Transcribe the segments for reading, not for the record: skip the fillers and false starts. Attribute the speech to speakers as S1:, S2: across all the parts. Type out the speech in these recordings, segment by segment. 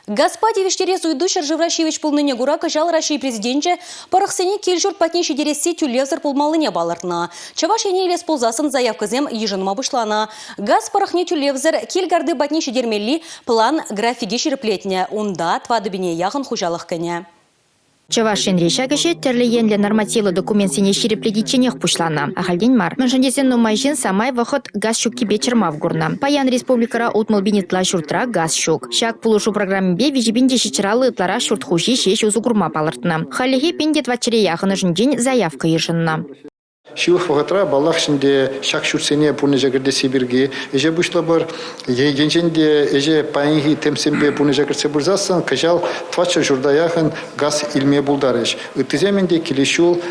S1: Газпа тивӗҫтерес ыйту ҫӗршывра ҫивӗч пулнине кура кӑҫал Раҫҫей Президенчӗ пӑрӑхсене кил-ҫурт патне ҫитересси тӳлевсӗр пулмаллине палӑртнӑ. Чӑваш Ене илес пулсассӑн заявкӑсем йышӑнма пуҫланӑ. Газ пӑрӑхне тӳлевсӗр кил карти патне ҫитермелли план графике ҫирӗплетнӗ. Унта тӑватӑ яхӑн хуҫалӑх кӗнӗ.
S2: Чӑваш Енре ҫак ӗҫе тӗрлӗ енлӗ нормативлӑ документсене ҫирӗплетичченех пуҫланӑ. Ахальтен мар. Мӗншӗн тесен нумай ҫын самай вӑхӑт газ ҫуккипе чӑрмав курнӑ. Паян республикӑра 60 000 ытла ҫуртра газ ҫук. Ҫак пулӑшу программипе 3750 ытларах ҫурт хуҫи ҫеҫ усӑ курма палӑртнӑ. Хальлӗхе 1400 яхӑнӑшӗнчен заявка йышӑннӑ.
S3: Ҫывӑх вӑхӑтра, паллах, ӗнтӗ ҫак ҫуртсене пурнӑҫа кӗртесси пирки ӗҫе пуҫлӑпӑр. Енчен те ӗҫе паянхи темпсемпе пурнӑҫа кӗртсе пырсассӑн кӑҫал 400 ҫурта яхӑн газ илме пултарӗҫ. Ыттисем ӗнтӗ килес ҫул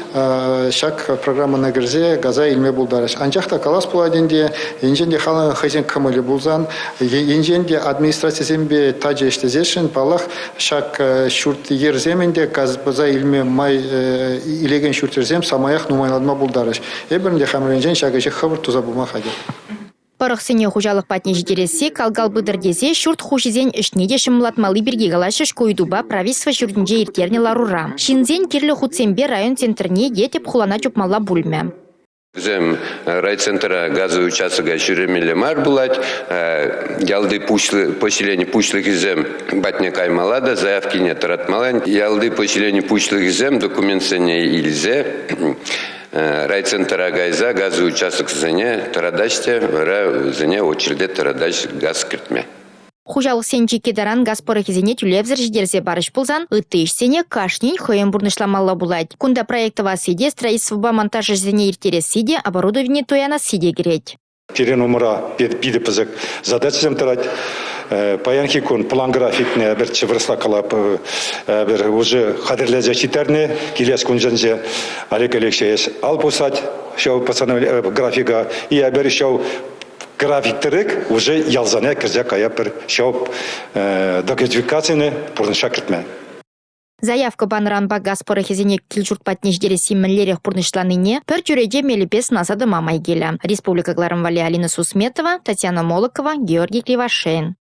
S3: ҫак программӑна кӗрсе газа илме пултарӗҫ. Анчах та калас пулать ӗнтӗ, енчен те халӑхӑн хӑйсен кӑмӑлӗ пулсан, енчен те администрацисемпе тачӑ ӗҫлесессӗн, паллах, Ҫак ҫурт-йӗрсем ӗнтӗ газпа илме май илекен ҫурт-йӗрсем самаях нумайланма пултарӗҫ. Эпир ӗнтӗ хамӑр енчен ҫак ӗҫе хӑвӑрт туса пыма хатӗр.
S2: Пӑрӑхсене хуҫалӑх патне ҫитересси кал-кал пытӑр тесе ҫурт хуҫисен ӗҫне те ҫӑмӑллатмалли пирки калаҫрӗҫ ку ыйтупа правительство ҫуртӗнче ирттернӗ ларура. Ҫынсен кирлӗ хутсемпе район центрне е тӗп хулана чупмалла пулмӗ.
S4: Вӗсем райцентра газовый участока ҫӳремелле мар пулать. Ялти поселени пуҫлӑхӗсем патне каймалла та заявкине тӑратмалла. Ялти поселени пуҫлӑхӗсем документсене илсе райцентра кайса газовый участоксене тӑратаҫ те вара вӗсене очереде тӑратаҫ газ кӗртме.
S2: Хуҫалӑхсен чикки таран газ пӑрӑхӗсене тӳлевсӗр ҫитерсе парӗҫ пулсан, ытти ӗҫсене кашнин хӑйӗн пурнӑҫламалла пулать. Кунта проект тӑвасси те, строительствӑпа монтаж ӗҫӗсене ирттересси те, оборудование туянасси те кӗрет.
S5: Пирӗн умра питӗ пысӑк задачӑсем тӑрать. Паянхи кун план графикне эпир вырӑсла калап, эпир уже хатӗрлесе ҫитернӗ. Килес кунсенче Олег Алексеевич ал пусать ҫав графика. И эпир ҫав График тӗрек уже ялсене кӗрсе кая пӗр ҫав документификацине пурнӑҫа кӗртме.
S2: Заявка панӑранпа газ пӑрӑхӗсене кил-ҫурт патне ҫитересси мӗнлерех пурнӑҫланине пӗр чӳрече мелӗпе сӑнаса тӑма май килӗ. Республика кӑларӑм валли Алина Сусметова, Татьяна Молокова, Георгий Кривошеин.